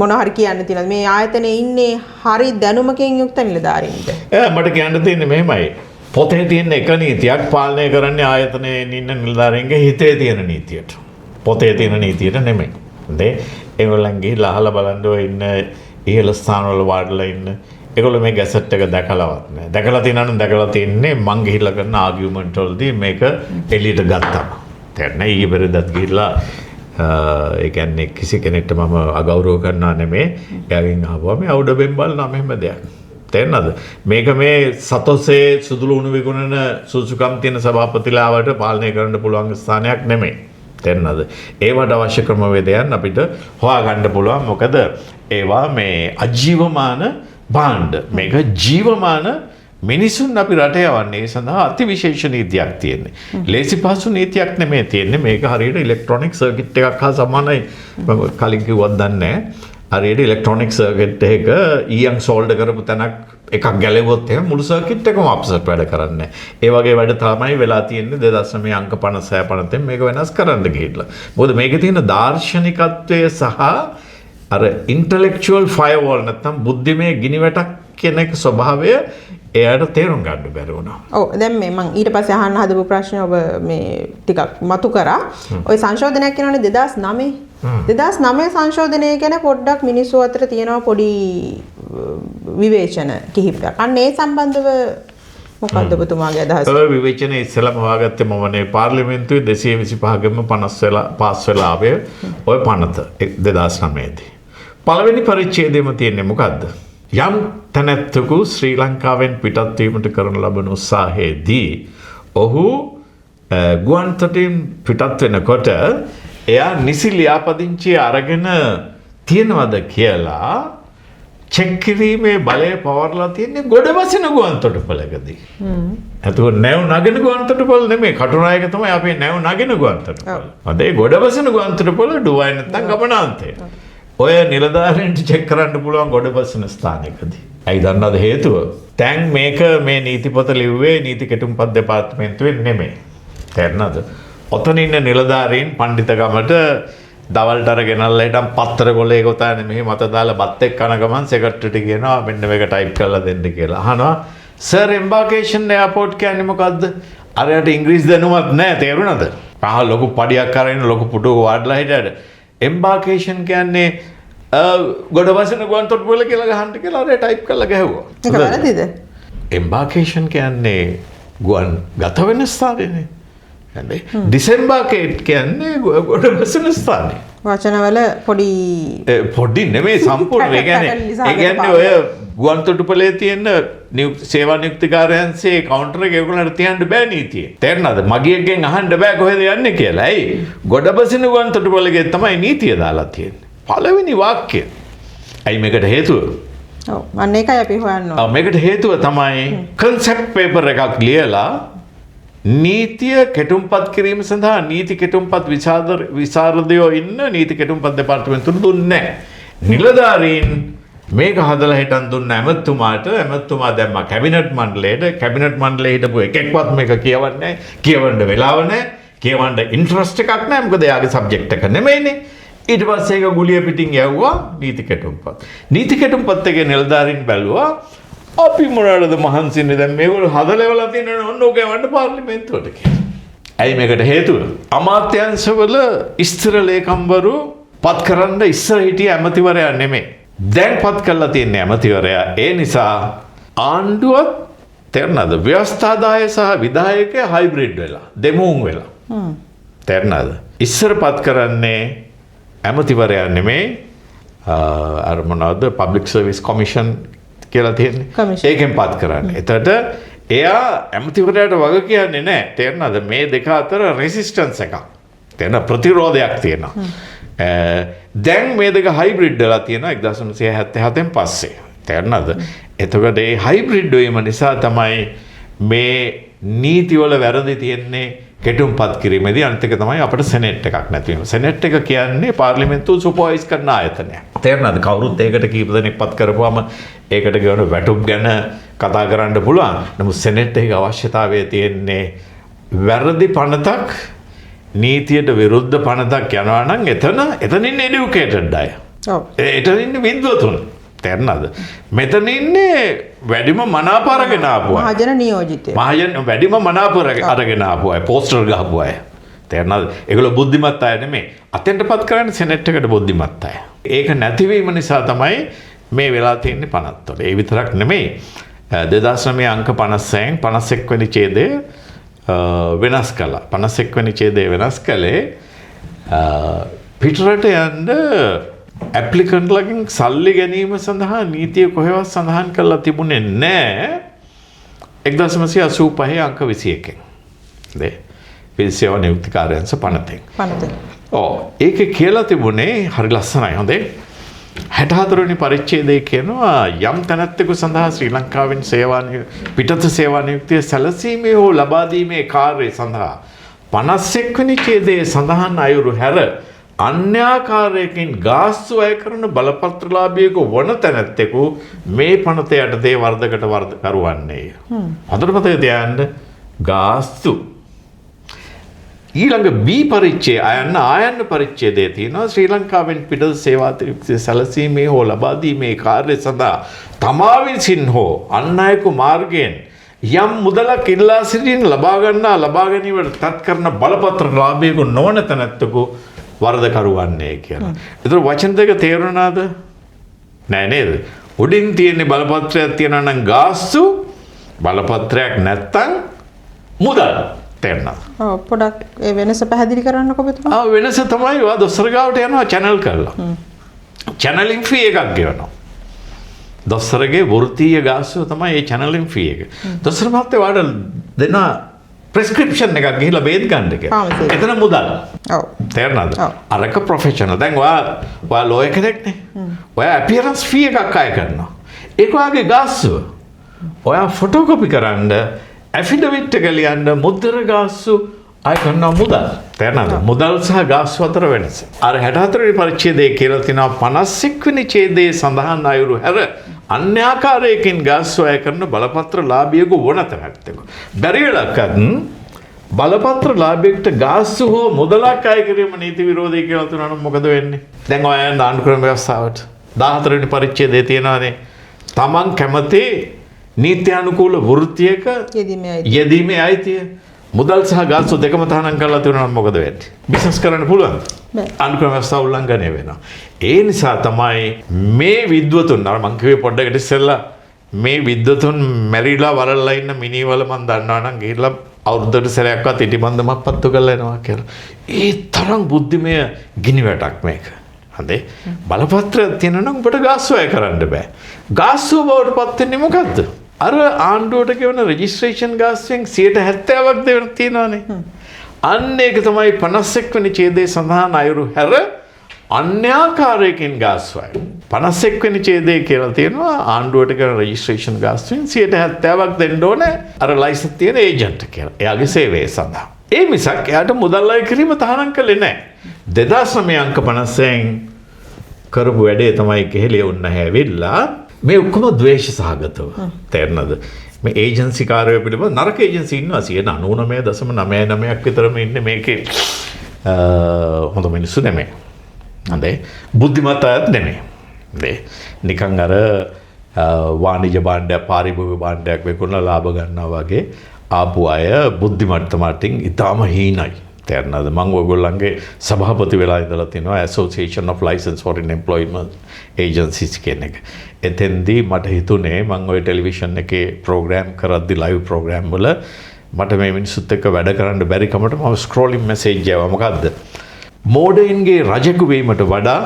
මොන හරි කියන්න තියෙනවද? මේ ආයතනයේ ඉන්නේ හරි දැනුමකින් යුක්ත නිලධාරීන්ද? මට කියන්න තියෙන්නේ මෙහෙමයි. පොතේ තියෙන එක නීතියක් පාලනය කරන්නේ ආයතනයේ ඉන්න නිලධාරීන්ගේ හිතේ තියෙන නීතියට. පොතේ තියෙන නීතියට නෙමෙයි. හොඳේ. ඒගොල්ලන් ගිහිල්ලා අහලා බලන්න ඔය ඉන්න ඉහළ ස්ථානවල වාඩිලා ඉන්න. ඒගොල්ලෝ මේ ගැසට් එක දැකලවත් නෑ. දැකලා තියෙනවා නම් දැකලා තියෙන්නේ මං ගිහිල්ලා කරන ආගියුමන්ට් වලදී මේක එළියට ගත්තම. තේරෙන්නේ? ඊයේ පෙරේදත් ගිහිල්ලා ඒ කියන්නේ කිසි කෙනෙක්ට මම අගෞරව කරනවා නෙමෙයි. එයාගෙන් අහපුවා මේ අවුඩ බෙන් බලනවා මෙහෙම දෙයක්. තේරෙනවද? මේක මේ සතොසේ සුදුලුණු විකුණන සුසුකම් තියෙන සභාපතිලාවට පාලනය කරන්න පුළුවන් ස්ථානයක් නෙමෙයි. තේරෙනවද? ඒවට අවශ්‍ය ක්‍රමවේදයන් අපිට හොයාගන්න පුළුවන්. මොකද ඒවා මේ අජීවමාන භාණ්ඩ. මේක ජීවමාන මිනිසුන් අපි රට යවන්නේ. ඒ සඳහා අතිවිශේෂ නීතියක් තියෙන්නේ. ලේසි පහසු නීතියක් නෙමෙයි තියෙන්නේ. මේක හරියට ඉලෙක්ට්‍රොනික සර්කිට් එකක් හා සමානයි. මම කලින් කිව්වත් දන්නේ නැහැ. හරියට ඉලෙක්ට්‍රොනික සර්කිට් එක ඊයන් සෝල්ඩර් කරපු තැනක් එකක් ගැලෙව්වොත් එහෙම මුළු සර්කිට් එකම අප්සෙට් වැඩ කරන්නේ නැහැ. ඒ වගේ වැඩ තමයි වෙලා තියෙන්නේ 2009 අංක 56 50 මේක වෙනස් කරන්න ගිහිල්ලා. මොකද මේකේ තියෙන දාර්ශනිකත්වය සහ අර ඉන්ටෙලෙක්චුවල් ෆයර්වෝල් නැත්තම් බුද්ධිමය ගිනිවැටක් කියන එක ස්වභාවය එයාට තේරුම් ගන්න බැරි වුණා. ඔව්, දැන් මේ මං ඊට පස්සේ අහන්න හදපු ප්‍රශ්නේ ඔබ මේ ටිකක් මතු කරා. ඔය සංශෝධනයක් කියනවනේ 2009. 2009 සංශෝධනය ගැන පොඩ්ඩක් මිනිස්සු අතර තියෙනවා පොඩි විවේචන කිහිපයක්. අන්න ඒ සම්බන්ධව මොකද්ද ඔබතුමාගේ අදහස? ඔය විවේචන ඉස්සෙල්ලාම හොයාගත්තේ මම නේ පාර්ලිමේන්තුවේ 225ගෙම 50 වෙලා පාස් වෙලා ආවේ ඔය පනත 2009 දී. පළවෙනි පරිච්ඡේදයේම තියෙන්නේ මොකද්ද? යම් තැනැත්තෙකු ශ්‍රී ලංකාවෙන් පිටත් වීමට කරනු ලබන උත්සාහයේදී ඔහු ගුවන් තොටින් පිටත් වෙනකොට එයා නිසි ලියාපදිංචිය අරගෙන තියෙනවද කියලා චෙක් කිරීමේ බලය පවරලා තියෙන්නේ ගොඩබසින ගුවන් තොටුපළකදී. එතකොට නැව් නගින ගුවන් තොටුපළ නෙමෙයි, කටුනායක තමයි අපේ නැව් නගින ගුවන් තොටුපළ. හොඳයි, ගොඩබසින ගුවන් තොටුපළ ඩුබායි නැත්නම් ගමනාන්තය. ඔය නිලධාරීන්ට චෙක් කරන්න පුළුවන් ගොඩබසින ස්ථානයකදී. ඇයි දන්නවද හේතුව? දැන් මේක මේ නීති පොත ලිව්වේ නීති කෙටුම්පත් දෙපාර්තමේන්තුවෙන් නෙමෙයි. තේරෙනවද? ඔතන ඉන්න නිලධාරීන් පණ්ඩිතකමට දවල්ට අර ගෙනල්ලා හිටන් පත්තර කොලේ ගොතානේ මෙහෙ මත දාලා බත් එක්ක කන ගමන් සෙක්‍රටරිට කියනවා මෙන්න මේක ටයිප් කරලා දෙන්න කියලා. අහනවා සර් එම්බාකේෂන් එයාපෝට් කියන්නේ මොකද්ද? අරයට ඉංග්‍රීසි දැනුමක් නැහැ, තේරුණාද? පහ ලොකු පඩියක් අරගෙන ලොකු පුටුවක වාඩිලා හිටියට එම්බාකේෂන් කියන්නේ ගොඩබසින ගුවන් තොටුපළ කියලා ගහන්න කියලා අරය ටයිප් කරලා ගැහුවා. ඒක වැරදිද? එම්බාකේෂන් කියන්නේ ගුවන් ගත වෙන ස්ථානයනේ. හරි. ඩිසෙම්බාකේට් කියන්නේ ගොඩබසින ස්ථානය. වචනවල පොඩි පොඩි නෙමෙයි සම්පූර්ණ. ඒ කියන්නේ ඔය ගුවන් තොටුපළේ තියෙන සේවා නියුක්ති කාර්යාංශයේ කවුන්ටර් එක ඒගොල්ලන්ට තියන්න බෑ නීතිය. තේරෙනවද? මගියෙක්ගෙන් අහන්න බෑ කොහෙද යන්නේ කියලා. ඇයි? ගොඩබසින ගුවන් තොටුපළේ තමයි නීතිය දාලා තියෙන්නේ. පළවෙනි වාක්‍යය. ඇයි මේකට හේතුව? ඔව්, අන්න ඒකයි අපි හොයන්න ඕනේ. මේකට හේතුව තමයි කන්සෙප්ට් පේපර් එකක් ලියලා නීතිය කෙටුම්පත් කිරීම සඳහා නීති කෙටුම්පත් විශාරදයෝ ඉන්න නීති කෙටුම්පත් දෙපාර්තමේන්තුවට දුන්නේ නැහැ. නිලධාරීන් මේක හදලා හිටන් දුන්න ඇමතුමාට, ඇමතුමා දැම්මා කැබිනට් මණ්ඩලයට. කැබිනට් මණ්ඩලයේ හිටපු එකෙක්වත් මේක කියවන්නේ නැහැ. කියවන්න වෙලාව නැහැ. කියවන්න ඉන්ට්‍රස්ට් එකක් නැහැ. මොකද එයාගේ සබ්ජෙක්ට් එක නෙමෙයිනේ. ඊට පස්සේ ඒක ගුලිය පිටින් යවුවා නීති කෙටුම්පත්. නීති කෙටුම්පත් එකේ නිලධාරීන් බැලුවා අපි මොනවටද මහන්සි වෙන්නේ දැන් මේගොල්ලෝ හදලා එවලා තියෙනවනේ ඔන්න ඕක යවන්න පාර්ලිමේන්තුවට කියලා. ඇයි මේකට හේතුව? අමාත්‍යාංශවල ස්ථිර ලේකම්වරු පත් කරන්න ඉස්සර හිටිය ඇමතිවරයා නෙමෙයි. දැන් පත් කරලා තියෙන ඇමතිවරයා. ඒ නිසා ආණ්ඩුවත් තේරෙනවද? ව්‍යවස්ථාදාය සහ විධායකය හයිබ්‍රිඩ් වෙලා, දෙමුන් වෙලා. තේරෙනවද? ඉස්සර පත් කරන්නේ ඇමතිවරයා නෙමෙයි, අර මොනවද පබ්ලික් සර්විස් කොමිෂන් කියලා තියෙන්නේ. ඒකෙන් පත් කරන්නේ. එතකොට එයා ඇමතිවරයාට වග කියන්නේ නැහැ. තේරෙනවද? මේ දෙක අතර රෙසිස්ටන්ස් එකක්. තේරෙන ප්‍රතිරෝධයක් තියෙනවා. දැන් මේ දෙක හයිබ්‍රිඩ් වෙලා තියෙනවා 1977න් පස්සේ. තේරෙනවද? එතකොට ඒ හයිබ්‍රිඩ් වීම නිසා තමයි මේ නීතිවල වැරදි තියෙන්නේ කෙටුම්පත් කිරීමේදී. අනිත් එක තමයි අපිට සෙනෙට් එකක් නැතිවීම. සෙනෙට් එක කියන්නේ පාර්ලිමේන්තුව සුපර්වයිස් කරන ආයතනයක්. තේරෙනවද? කවුරුත් ඒකට කීප දෙනෙක් පත් කරපුවම ඒකට ගෙවන වැටුප් ගැන කතා කරන්න පුළුවන්. නමුත් සෙනෙට් එකේ අවශ්‍යතාවය තියෙන්නේ වැරදි පනතක්, නීතියට විරුද්ධ පනතක් යනවා නම් එතන ඉන්නේ එඩියුකේටඩ් අය. ඔව්. එතන ඉන්නේ විද්වතුන්. තේරෙනවද? මෙතන ඉන්නේ වැඩිම මනාප අරගෙන ආපු අය. මහජන නියෝජිතයෝ. මහජන වැඩිම මනාප අරගෙන ආපු අය, පෝස්ටර් ගහපු අය. තේරෙනවද? ඒගොල්ලෝ බුද්ධිමත් අය නෙමෙයි. අතෙන්ට පත් කරන්නේ සෙනෙට් එකට බුද්ධිමත් අය. ඒක නැතිවීම නිසා තමයි මේ වෙලා තියෙන්නේ පනත්වල. ඒ විතරක් නෙමෙයි. 2009 අංක 56 51 වෙනි ඡේදය වෙනස් කළා. 51 වෙනි ඡේදය වෙනස් කළේ පිටරට යන්න ඇප්ලිකන්ට් ලගෙන් සල්ලි ගැනීම සඳහා නීතිය කොහෙවත් සඳහන් කරලා තිබුණේ නෑ. 1985 අංක 21. නේ. පිළිසේවා නියුක්ති කාර්යාංශ පනතෙන්. පනතෙන්. ඔව්. ඒකේ කියලා තිබුණේ හරි ලස්සනයි හොඳේ. 64 වෙනි පරිච්ඡේදයේ කියනවා යම් තැනැත්තෙකු සඳහා ශ්‍රී ලංකාවෙන් පිටත සේවා නියුක්තිය සැලසීමේ හෝ ලබා දීමේ කාර්යය සඳහා 51 වෙනි ඡේදයේ සඳහන් අයුරු හැර අන්‍යාකාරයකින් ගාස්තු අය කරන බලපත්‍රලාභියෙකු වන තැනැත්තෙකු මේ පනත යටතේ වර්ධකට වර්ධ කරුවන්නේය. හොඳට මතක තියාගන්න, ගාස්තු. ඊළඟ බී පරිච්ඡේදය අයන්න ආයන්න පරිච්ඡේදයේ තියෙනවා ශ්‍රී ලංකාවෙන් පිටත සේවා නියුක්තිය සැලසීමේ හෝ ලබා දීමේ කාර්ය සඳහා තමා විසින් හෝ අන් අයෙකු මාර්ගයෙන් යම් මුදලක් ඉල්ලා සිටින් ලබා ගන්නා ලබා ගැනීමට තත් කරන බලපත්‍ර ලාභියෙකු නොවන තැනැත්තෙකු වරදකරුවන්නේ කියලා. ඒතර වචන දෙක තේරුණාද? නෑ නේද? උඩින් තියෙන බලපත්‍රයක් තියෙනවා නම් ගාස්තු, බලපත්‍රයක් නැත්තම් මුදල්. තේරුණාද? ඔව්, පොඩක් ඒ වෙනස පැහැදිලි කරන්නකෝ ඔබතුමා. වෙනස තමයි ඔයා දොස්තර ගාවට යනවා චැනල් කරලා. චැනලින් ෆී එකක් ගෙවනවා. දොස්තරගේ වෘත්තීය ගාස්තුව තමයි ඒ චැනලින් ෆී එක. දොස්තර මහත්තයා ඔයාට දෙන ප්‍රෙස්ක්‍රිප්ෂන් එකක් ගිහිල්ලා බේත් ගන්න කියලා. එතන මුදල්. ඔව්. තේරුණාද? අරක ප්‍රොෆෙෂනල්. දැන් ඔයා ලෝයර් කෙනෙක් නේ. ඔයා අපියරන්ස් ෆී එකක් අය කරනවා. ඒක ඔයාගේ ගාස්තුව. ඔයා ෆොටෝකොපි කරන්න, ඇෆිඩවිට් එක ලියන්න මුද්දර ගාස්තු අය කරනවා මුදල්. තේරුණාද? මුදල් සහ ගාස්තු අතර වෙනස. අර 64 වෙනි පරිච්ඡේදයේ කියලා තිනවා 51 වෙනි ඡේදයේ සඳහන් අයුරු හැර අන්‍ය ආකාරයකින් ගාස්තු අය කරන බලපත්‍ර ලාභියෙකු වන තැනැත්තෙකු. බැරි වෙලක්වත් බලපත්‍ර ලාභියෙකුට ගාස්තු හෝ මුදලක් අය කිරීම නීති විරෝධී කියලා තුනනම් මොකද වෙන්නේ? දැන් ඔය යන ආණ්ඩු ක්‍රම ව්‍යවස්ථාවට 14 වෙනි පරිච්ඡේදයේ තියෙනවානේ තමන් කැමති නීත්‍යානුකූල වෘත්තියක යෙදීමේ අයිතිය. මුදල් සහ ගාස්තු දෙකම තහනම් කරලා තිබුණා නම් මොකද වෙන්නේ? බිස්නස් කරන්න පුළුවන්ද? ආණ්ඩු ක්‍රම ව්‍යවස්ථාව උල්ලංඝනය වෙනවා. ඒ නිසා තමයි මේ විද්වතුන්, අර මං කිව්වේ පොඩ්ඩකට ඉස්සෙල්ලා මේ විද්වතුන් මැරිලා වරල්ලා ඉන්න මිනිවල මං දන්නවා නම් ගිහිල්ලා අවුරුද්දකට සැරයක්වත් ඉටිබන්දමක් පත්තු කරලා එනවා කියලා. ඒ තරම් බුද්ධිමය ගිනි වැටක් මේක. හරි. බලපත්‍ර තියෙනවා නම් ඔබට ගාස්තු අය කරන්න බෑ. ගාස්තුව බවට පත් වෙන්නේ මොකද්ද? අර ආණ්ඩුවට ගෙවන රෙජිස්ට්‍රේෂන් ගාස්තුවෙන් 70%ක් දෙවන තියෙනවානේ. අන්න ඒක තමයි 51 වෙනි ඡේදයේ සඳහන් අයුරු හැර අන්‍යාකාරයකින් ගාස්තු අය. 51 වෙනි ඡේදයේ කියලා තියෙනවා ආණ්ඩුවට ගෙවන රෙජිස්ට්‍රේෂන් ගාස්තුවෙන් 70%ක් දෙන්න ඕනේ අර ලයිසන්ස් තියෙන ඒජන්ට් කියලා. එයාගේ සේවය සඳහා. ඒ මිසක් එයාට මුදල් අය කිරීම තහනම් කළේ නැහැ. 2009 අංක 50න් කරපු වැඩේ තමයි කෙහෙලිය උන්න ඇවිල්ලා මේ ඔක්කොම ද්වේෂ සහගතව. තේරෙනවද? මේ ඒජන්සි කාර්යය පිළිබඳ නරක ඒජන්සි ඉන්නවා 99.99ක් විතරම ඉන්නේ මේකේ. හොඳ මිනිස්සු නෙමෙයි. හොඳයි. බුද්ධිමත් අයත් නෙමෙයි. හොඳයි. නිකන් අර වාණිජ භාණ්ඩයක් පාරිභෝගික භාණ්ඩයක් විකුණලා ලාභ ගන්නවා වගේ ආපු අය බුද්ධිමත් මටින් ඉතාම හීනයි. තේරෙනවද? මං ඔයගොල්ලන්ගේ සභාපති වෙලා ඉඳලා තිනවා Association of License Foreign Employment Agencies කියන එක. එතෙන්දී මට හිතුනේ මං ඔය ටෙලිවිෂන් එකේ ප්‍රෝග්‍රෑම් කරද්දි ලයිව් ප්‍රෝග්‍රෑම් වල මට මේ මිනිස්සුත් එක්ක වැඩ කරන්න බැරි කමට මම ස්ක්‍රෝලින් මැසේජ් යවුවා. මොකද්ද? මෝඩයින්ගේ රජෙකු වීමට වඩා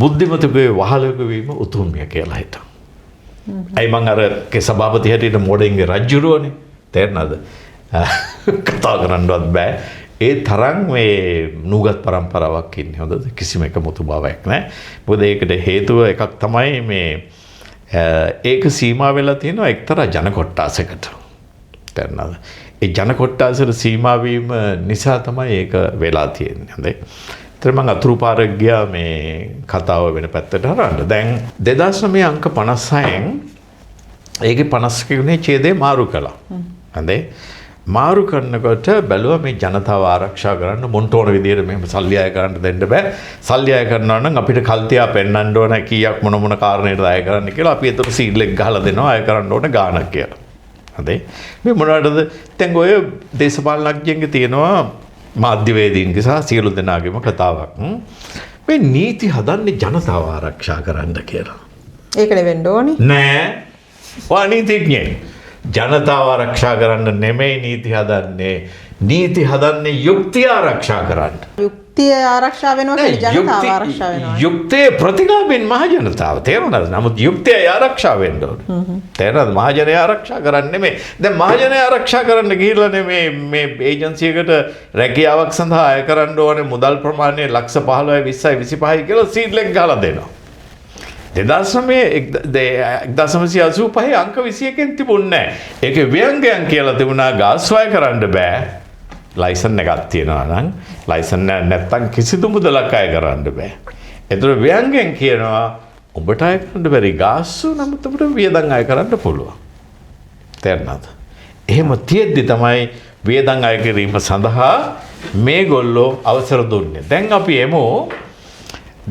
බුද්ධිමතෙකුගේ වහලෙකු වීම උතුම්ය කියලා හිතුවා. ඇයි මං අර සභාපති හැටියට මෝඩයින්ගේ රජුරුවනේ. තේරෙනවද? කතා කරන්නවත් බෑ. ඒ තරම් මේ නූගත් පරම්පරාවක් ඉන්නේ. හොඳද? කිසිම එකමුතු භාවයක් නැහැ. මොකද ඒකට හේතුව එකක් තමයි මේ ඒක සීමා වෙලා තියෙනවා එක්තරා ජන කොට්ටාසයකට. තේරෙනවද? ඒ ජන කොට්ටාසයට සීමා වීම නිසා තමයි ඒක වෙලා තියෙන්නේ. හොඳයි. ඒතර මං අතුරු පාරක් ගියා මේ කතාව වෙන පැත්තට හරවන්න. දැන් 2009 අංක 56න් ඒකේ 51 වෙනි ඡේදය මාරු කළා. හොඳයි. මාරු කරනකොට බැලුවා මේ ජනතාව ආරක්ෂා කරන්න මොන්ට ඕන විදියට මෙහෙම සල්ලි අය කරන්න දෙන්න බෑ. සල්ලි අය කරනවා නම් අපිට කල් තියා පෙන්වන්න ඕන කීයක් මොන මොන කාරණේටද අය කරන්න කියලා. අපි ඒතර සීල් එක ගහලා දෙනවා අය කරන්න ඕන ගාණක් කියලා. හරි. මේ මොනවටද? දැන් ඔය දේශපාලනඥයන්ගේ තියෙනවා මාධ්‍යවේදීන්ගේ සහ සියලු දෙනාගේම කතාවක්. මේ නීති හදන්නේ ජනතාව ආරක්ෂා කරන්න කියලා. ඒකනේ වෙන්න ඕනේ. නෑ. ඔයා නීතිඥයෙක්. ජනතාව ආරක්ෂා කරන්න නෙමෙයි නීති හදන්නේ. නීති හදන්නේ යුක්තිය ආරක්ෂා කරන්න. යුක්තිය ආරක්ෂා වෙනවා කියන්නේ ජනතාව ආරක්ෂා වෙනවා. යුක්තියේ ප්‍රතිගාමීන් මහ ජනතාව. තේරුණාද? නමුත් යුක්තිය ආරක්ෂා වෙන්න ඕනේ. තේරුණාද? මහ ජනය ආරක්ෂා කරන්න නෙමෙයි. දැන් මහ ජනය ආරක්ෂා කරන්න ගිහිල්ලා නෙමෙයි මේ ඒජන්සි එකට රැකියාවක් සඳහා අය කරන්න ඕනේ මුදල් ප්‍රමාණය ලක්ෂ 15යි 20යි 25යි කියලා සීල් එක ගහලා දෙනවා. 2009 1985 අංක 21න් තිබුණේ නැහැ. ඒකේ ව්‍යංගයන් කියලා තිබුණා ගාස්තු අය කරන්න බෑ. ලයිසන් එකක් තියෙනවා නම් ලයිසන් එක නැත්තම් කිසිදු මුදලක් අය කරන්න බෑ. ඒතර ව්‍යංගයෙන් කියනවා ඔබට අය කරන්න බැරි ගාස්තු, නමුත් ඔබට වියදම් අය කරන්න පුළුවන්. තේරුණාද? එහෙම තියෙද්දි තමයි වියදම් අය කිරීම සඳහා මේගොල්ලෝ අවසර දුන්නේ. දැන් අපි එමු.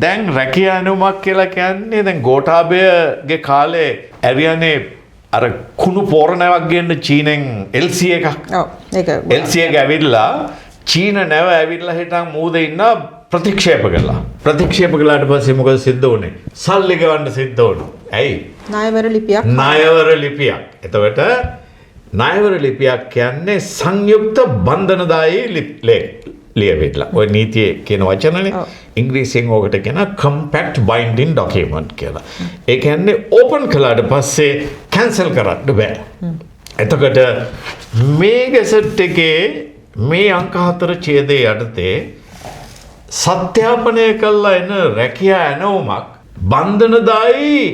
දැන් රැකියා ඇනුමක් කියලා කියන්නේ දැන් ගෝඨාභයගේ කාලේ ඇරියනේ අර කුණු පෝර නැවක් ගේන්න චීනෙන් LC එකක්. ඔව් ඒක LC එක ඇවිල්ලා චීන නැව ඇවිල්ලා හිටන් මූදේ ඉන්න ප්‍රතික්ෂේප කළා. ප්‍රතික්ෂේප කළාට පස්සේ මොකද සිද්ධ වුනේ? සල්ලි ගෙවන්න සිද්ධ වුණා. ඇයි? ණයවර ලිපියක්. ණයවර ලිපියක්. එතකොට ණයවර ලිපියක් කියන්නේ සංයුක්ත බන්ධනදායී ලියවිල්ල. ඔය නීතියේ කියන වචනනේ. ඉංග්‍රීසියෙන් ඕකට කියනවා compact binding document කියලා. ඒ කියන්නේ ඕපන් කළාට පස්සේ කැන්සල් කරන්න බෑ. එතකොට මේ ගැසට් එකේ මේ අංක 4 ඡේදයේ යටතේ සත්‍යාපනය කළා එන රැකියා ඇනවුමක් බන්ධනදායී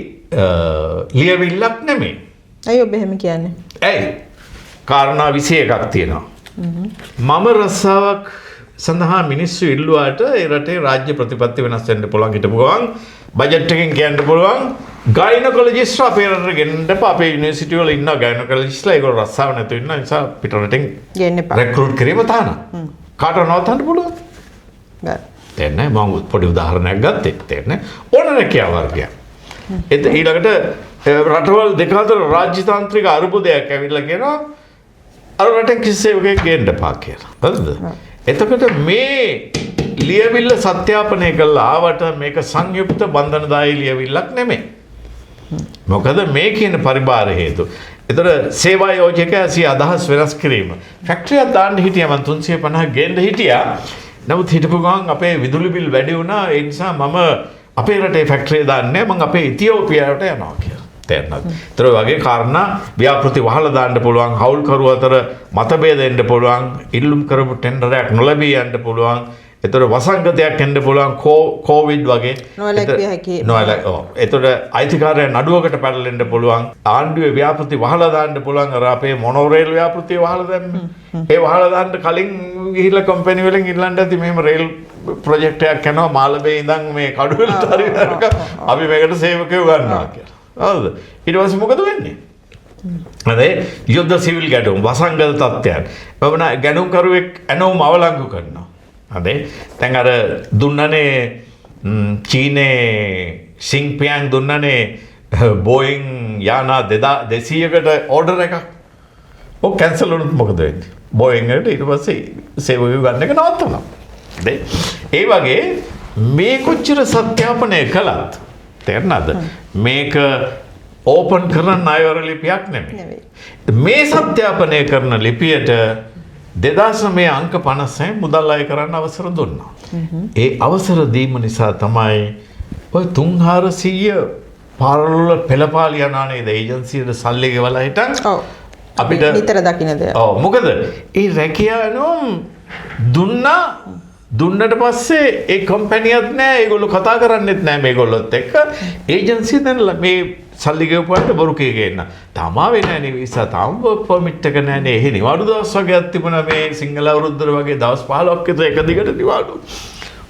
ලියවිල්ලක් නෙමෙයි. ඇයි ඔබ එහෙම කියන්නේ? ඇයි? කාරණා 21ක් තියෙනවා. මම රස්සාවක් සඳහා මිනිස්සු ඉල්ලුවාට ඒ රටේ රාජ්‍ය ප්‍රතිපත්ති වෙනස් වෙන්න පුළුවන් හිටපු ගමන් බජට් එකෙන් කියන්න පුළුවන් ගයිනකොලොජිස්ට් අපේ රටට ගෙන්නන්න එපා. අපේ යුනිවර්සිටි වල ඉන්න ගයිනකොලොජිස්ට්ලා ඒගොල්ලෝ රස්සාව නැතුව ඉන්න නිසා පිට රටෙන් ගෙන්න එපා. රෙක්‍රූට් කිරීම තහනම්. කාටවත් නවත්තන්න පුළුවන්. බෑ. තේරෙන්නේ? මම පොඩි උදාහරණයක් ගත්තේ. තේරෙන්නේ? ඕන රැකියා වර්ගයක්. එත ඊළඟට රටවල් දෙක අතර රාජ්‍ය තාන්ත්‍රික අර්බුදයක් ඇවිල්ලා කියනවා අර රටෙන් කිසි සේවකයෙක් ගේන්න එපා කියලා. හරිද? එතකොට මේ ලියවිල්ල සත්‍යාපනය කළා ආවට මේක සංයුක්ත බන්ධනදායී ලියවිල්ලක් නෙමෙයි. මොකද මේ කියන පරිභාර හේතු. එතකොට සේවා යෝජකයා සිය අදහස් වෙනස් කිරීම. ෆැක්ටරියක් දාන්න හිටියා මං 350 ගේන්න හිටියා. නමුත් හිටපු ගමන් අපේ විදුලි බිල් වැඩි වුණා. ඒ නිසා මම අපේ රටේ ෆැක්ටරිය දාන්නේ නැහැ. මං අපේ ඉතියෝපියාවට යනවා කියලා. තේරෙනවද? ඒතර ඔය වගේ කාරණා ව්‍යාපෘති වහලා දාන්න පුළුවන්, හවුල්කරු අතර මතභේද එන්න පුළුවන්, ඉල්ලුම් කරපු ටෙන්ඩරයක් නොලැබී යන්න පුළුවන්. ඒතර වසංගතයක් එන්න පුළුවන්, කෝවිඩ් වගේ. නොවැළැක්විය හැකි. නොවැළැක් ඔව්. ඒතර අයිතිකාරයන් නඩුවකට පැටලෙන්න පුළුවන්. ආණ්ඩුවේ ව්‍යාපෘති වහලා දාන්න පුළුවන්. අර අපේ මොනෝරේල් ව්‍යාපෘතිය වහලා දැම්මේ. ඒ වහලා දාන්න කලින් ගිහිල්ලා කම්පැනි වලින් ඉල්ලන්න ඇති මෙහෙම රේල් ප්‍රොජෙක්ට් එකක් යනවා මාළඹේ ඉඳන් මේ කඩුවෙලට හරි වෙනකම් අපි මේකට සේවකයෝ ගන්නවා කියලා. හරිද? ඊට පස්සේ මොකද වෙන්නේ? හරි, යුද්ධ සිවිල් ගැටුම්, වසංගත තත්ත්වයන්. බබන ගැටුම්කරුවෙක් ඇනවුම් අවලංගු කරනවා. හරි. දැන් අර දුන්නනේ චීනේ සිංපියන් දුන්නනේ බෝයින් යානා 200කට ඕඩර් එකක්. ඔව් කැන්සල් වුණොත් මොකද වෙන්නේ? බෝයින් එකට ඊට පස්සේ සේවකයෝ ගන්න එක නවත්තනවා. හරි. ඒ වගේ මේ කොච්චර සත්‍යාපනය කළත් තේරෙනවද? මේක ඕපන් කරන ණයවර ලිපියක් නෙමෙයි. මේ සත්‍යාපනය කරන ලිපියට 2009 අංක 56 මුදල් අය කරන්න අවසර දුන්නා. ඒ අවසර දීම නිසා තමයි ඔය 3400 පාරවල් පෙළපාලි යනා නේද ඒජන්සියට සල්ලි ගෙවලා හිටන්. ඔව්. අපිට නිතර දකින්න දෙයක්. ඔව්, මොකද ඒ රැකියා දුන්නා. දුන්නට පස්සේ ඒ කම්පැනියත් නෑ, ඒගොල්ලෝ කතා කරන්නෙත් නෑ මේගොල්ලොත් එක්ක. ඒජන්සිය දැන් මේ සල්ලි ගෙවපු අයට බොරු කිය ගේන්න. තාම ආවේ නෑනේ වීසා, තාම වර්ක් පර්මිට් එක නෑනේ. එහෙ නිවාඩු දවස් වගේක් තිබුණා මේ සිංහල අවුරුද්දට වගේ දවස් 15ක් විතර එක දිගට නිවාඩු.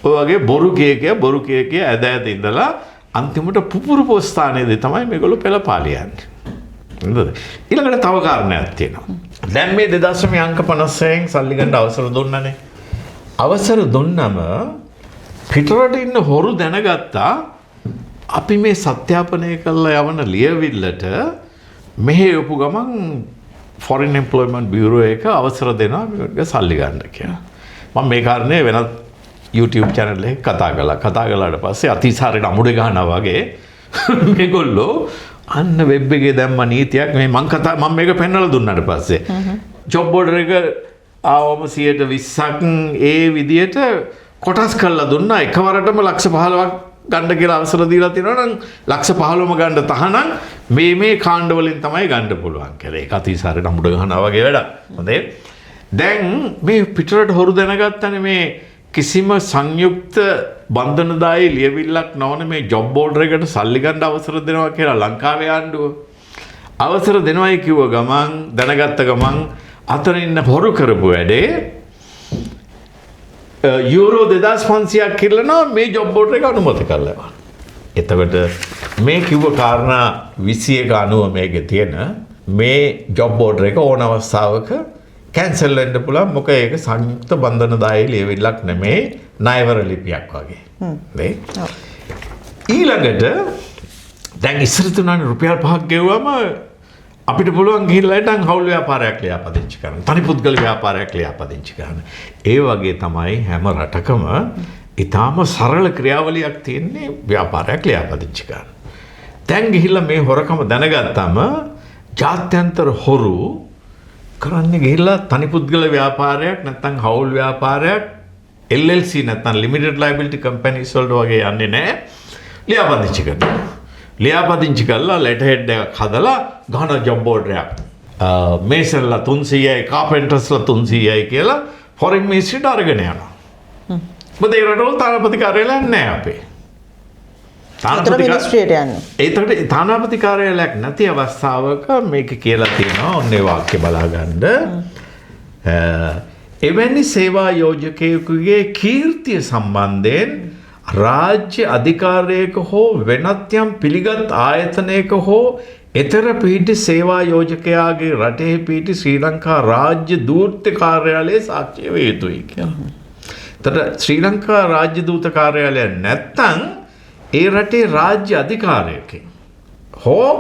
ඔය වගේ බොරු කිය කිය බොරු කිය කිය ඇද ඇද ඉඳලා අන්තිමට පුපුරුපු ස්ථානයේදී තමයි මේගොල්ලෝ පෙළපාලි යන්නේ. හරිද? ඊළඟට තව කාරණයක් තියෙනවා. දැන් මේ 2009 අංක 56න් සල්ලි ගන්න අවසර දුන්නනේ. අවසර දුන්නම පිටරට ඉන්න හොරු දැනගත්තා අපි මේ සත්‍යාපනය කරලා යවන ලියවිල්ලට මෙහෙ යපු ගමන් ෆොරින් එම්ප්ලොයිමන්ට් බියුරෝ එක අවසර දෙනවා මේක සල්ලි ගන්න කියලා. මම මේ කාරණේ වෙනත් YouTube channel එකක කතා කළා. කතා කළාට පස්සේ අතිසාරයට අමුඩේ ගහනවා වගේ මේගොල්ලෝ අන්න වෙබ් එකේ දැම්ම නීතියක් මේ මං කතා මම මේක පෙන්වලා දුන්නාට පස්සේ ජොබ් ඕඩර් එක ආවම 20%ක් ඒ විදියට කොටස් කරලා දුන්නා. එකවරටම ලක්ෂ 15ක් ගන්න කියලා අවසර දීලා තියෙනවා නම් ලක්ෂ 15ම ගන්න තහනම් මේ මේ කාණ්ඩ වලින් තමයි ගන්න පුළුවන් කියලා. ඒක අතිසාරයට අමුඩ ගහනවා වගේ වැඩක්. හොඳේ. දැන් මේ පිටරට හොරු දැනගත්තනේ මේ කිසිම සංයුක්ත බන්ධනදායී ලියවිල්ලක් නොවන මේ ජොබ් ඕඩර් එකට සල්ලි ගන්න අවසර දෙනවා කියලා ලංකාවේ ආණ්ඩුව අවසර දෙනවයි කිව්ව ගමන් දැනගත්ත ගමන් අතන ඉන්න හොරු කරපු වැඩේ යුරෝ 2500ක් කිරලනවා මේ ජොබ් ඕඩර් එක අනුමත කරලා. එතකොට මේ කිව්ව කාරණා 21 අනුව මේකේ තියෙන මේ ජොබ් ඕඩර් එක ඕන අවස්ථාවක කැන්සල් වෙන්න පුළුවන්. මොකද ඒක සංයුක්ත බන්ධනදායී ලියවිල්ලක් නෙමේ, ණයවර ලිපියක් වගේ. නේ? ඊළඟට දැන් ඉස්සර තුනනේ රුපියල් 5ක් ගෙවුවම අපිට පුළුවන් ගිහිල්ලා හිටන් හවුල් ව්‍යාපාරයක් ලියාපදිංචි කරන්න, තනි පුද්ගල ව්‍යාපාරයක් ලියාපදිංචි කරන්න. ඒ වගේ තමයි හැම රටකම ඊටාම සරල ක්‍රියාවලියක් තියෙන්නේ ව්‍යාපාරයක් ලියාපදිංචි කරන්න. දැන් ගිහිල්ලා මේ හොරකම දැනගත්තම ජාත්‍යන්තර හොරු කරන්නේ ගිහිල්ලා තනි පුද්ගල ව්‍යාපාරයක් නැත්නම් හවුල් ව්‍යාපාරයක් LLC නැත්නම් ලිමිටඩ් ලයබිලිටි කම්පැනිස් වලට වගේ යන්නේ නැහැ. ලියාපදිංචි කරනවා. ලියාපදිංචි කරලා ලෙටර් හෙඩ් එකක් හදලා ගහන ජොබ් ඕඩර් එකක්. මේසන්ලා 300යි, කාපෙන්ටර්ස්ලා 300යි කියලා ෆොරින් මිනිස්ට්‍රියට අරගෙන යනවා. මොකද ඒ රටවල තානාපති කාර්යාලයක් නැහැ අපේ. ඒතර මිනිස්ට්‍රියට යන්නේ. ඒතකොට තානාපති කාර්යාලයක් නැති අවස්ථාවක මේක කියලා තියෙනවා. ඔන්න ඒ වාක්‍ය බලා ගන්න. එවැනි සේවා යෝජකයෙකුගේ කීර්තිය සම්බන්ධයෙන් රාජ්‍ය අධිකාරයක හෝ වෙනත් යම් පිළිගත් ආයතනයක හෝ එතර පිහිටි සේවා යෝජකයාගේ රටේ පිහිටි ශ්‍රී ලංකා රාජ්‍ය දූත කාර්යාලයේ සාක්ෂි විය යුතුයි කියලා. එතකොට ශ්‍රී ලංකා රාජ්‍ය දූත කාර්යාලය නැත්තම් ඒ රටේ රාජ්‍ය අධිකාරයකින් හෝ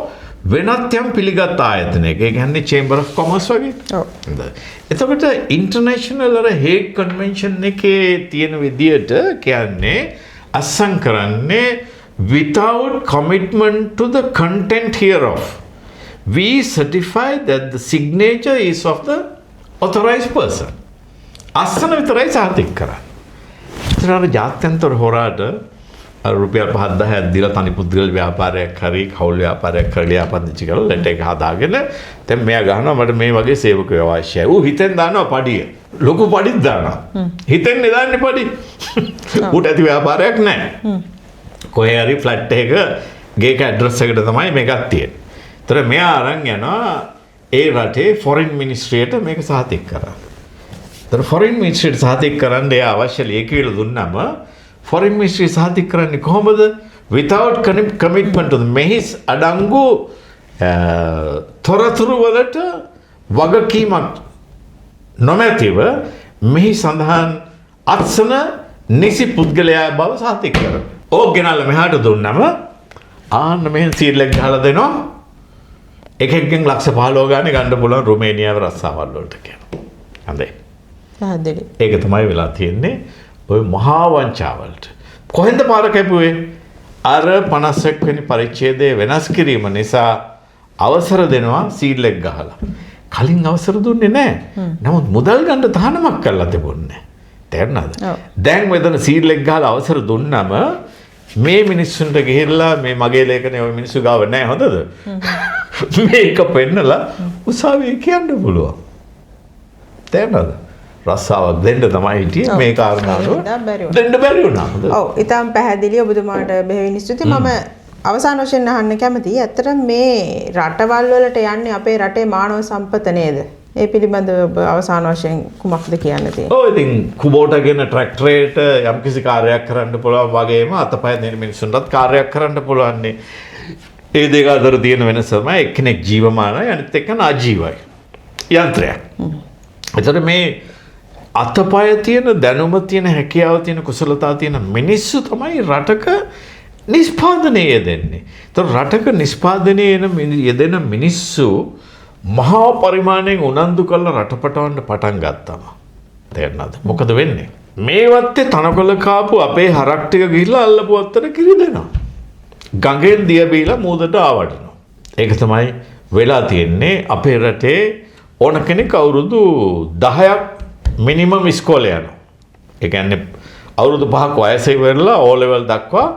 වෙනත් යම් පිළිගත් ආයතනයක, ඒ කියන්නේ චේම්බර් ඔෆ් කොමර්ස් වගේ. හොඳයි. එතකොට ඉන්ටර්නැෂනල් අර හේග් කන්වෙන්ෂන් එකේ තියෙන විදියට කියන්නේ අත්සන් කරන්නේ without commitment to the content hereof, we certify that the signature is of the authorized person. අත්සන විතරයි සහතික කරන්නේ. ඉතින් අර ජාත්‍යන්තර හොරාට අර රුපියල් 5 10ක් දීලා තනි පුද්ගල ව්‍යාපාරයක් හරි කවුල් ව්‍යාපාරයක් කරලා ලියාපදිංචි කරලා ලෙටර් එක හදාගෙන දැන් මෙයා ගහනවා මට මේ වගේ සේවකයෝ අවශ්‍යයි. ඌ හිතෙන් දානවා පඩිය. ලොකු පඩිත් දානවා. හිතෙන් නේ දාන්නේ පඩි. ඌට ඇති ව්‍යාපාරයක් නැහැ. කොහේ හරි ෆ්ලැට් එකක ගේක ඇඩ්‍රස් එකට තමයි මේකක් තියෙන්නේ. ඒතර මෙයා අරන් යනවා ඒ රටේ ෆොරින් මිනිස්ට්‍රියට මේක සහතික කරන්න. ඒතර ෆොරින් මිනිස්ට්‍රියට සහතික කරන්න එයා අවශ්‍ය ලියකියවිලි දුන්නම ෆොරින් මිනිස්ට්‍රි සහතික කරන්නේ කොහොමද? Without commitment to the මෙහි අඩංගු තොරතුරු වලට වගකීමක් නොමැතිව මෙහි සඳහන් අත්සන නිසි පුද්ගලයා බව සහතික කරනවා. ඕක ගෙනල්ලා මෙහාට දුන්නම ආන්න මෙහෙන් සීල් එක ගහලා දෙනවා. එකෙක්ගෙන් ලක්ෂ 15 ගානේ ගන්න පුළුවන් රුමේනියාව රස්සාවල් වලට කියලා. හොඳයි. පැහැදිලි. ඒක තමයි වෙලා තියෙන්නේ ඔය මහා වංචාවලට. කොහෙන්ද පාර කැපුවේ? අර 51 වෙනි පරිච්ඡේදය වෙනස් කිරීම නිසා අවසර දෙනවා සීල් එක ගහලා. කලින් අවසර දුන්නේ නැහැ. නමුත් මුදල් ගන්න තහනමක් කරලා තිබුණේ. තේරුණාද? ඔව්. දැන් මෙතන සීල් එක ගහලා අවසර දුන්නම මේ මිනිස්සුන්ට ගිහිල්ලා මේ මගේ ලේඛනය ඔය මිනිස්සු ගාව නෑ හොඳද? මේක පෙන්නලා උසාවියේ කියන්න පුළුවන්. තේරුණාද? රස්සාවක් දෙන්න තමයි හිටියේ මේ කාරණාව ඒ හින්දා බැරි වුණා. දෙන්න බැරි වුණා. හොඳද? ඔව්, ඉතාම පැහැදිලි. ඔබතුමාට බෙහෙවින් ස්තුතියි. මම අවසාන වශයෙන් අහන්න කැමතියි. ඇත්තටම මේ රටවල් වලට යන්නේ අපේ රටේ මානව සම්පත නේද? ඒ පිළිබඳව ඔබ අවසාන වශයෙන් කුමක්ද කියන්න තියෙන්නේ? ඔව්, ඉතින් කුබෝටගෙන ට්‍රැක්ටරේට යම්කිසි කාර්යයක් කරන්න පුළුවන් වගේම අතපය දෙන මිනිස්සුන්ටත් කාර්යයක් කරන්න පුළුවන් නේ. ඒ දෙක අතර තියෙන වෙනස තමයි එක්කෙනෙක් ජීවමානයි අනිත් එක්කන අජීවයි. යන්ත්‍රයක්. එතකොට මේ අතපය තියෙන දැනුම තියෙන හැකියාව තියෙන කුසලතා තියෙන මිනිස්සු තමයි රටක නිෂ්පාදනය යෙදෙන්නේ. එතකොට රටක නිෂ්පාදනය යෙදෙන මිනිස්සු මහා පරිමාණයෙන් උනන්දු කරලා රට පටවන්න පටන් ගත්තම තේරෙනවද? මොකද වෙන්නේ? මේ වත්තේ තනකොළ කාපු අපේ හරක් ටික ගිහිල්ලා අල්ලපු වත්තට කිරි දෙනවා. ගඟෙන් දිය බීලා මූදට ආවඩනවා. ඒක තමයි වෙලා තියෙන්නේ අපේ රටේ. ඕන කෙනෙක් අවුරුදු 10ක් මිනිමම් ඉස්කෝලේ යනවා. ඒ කියන්නේ අවුරුදු 5ක් වයස ඉවරලා ඕ ලෙවල් දක්වා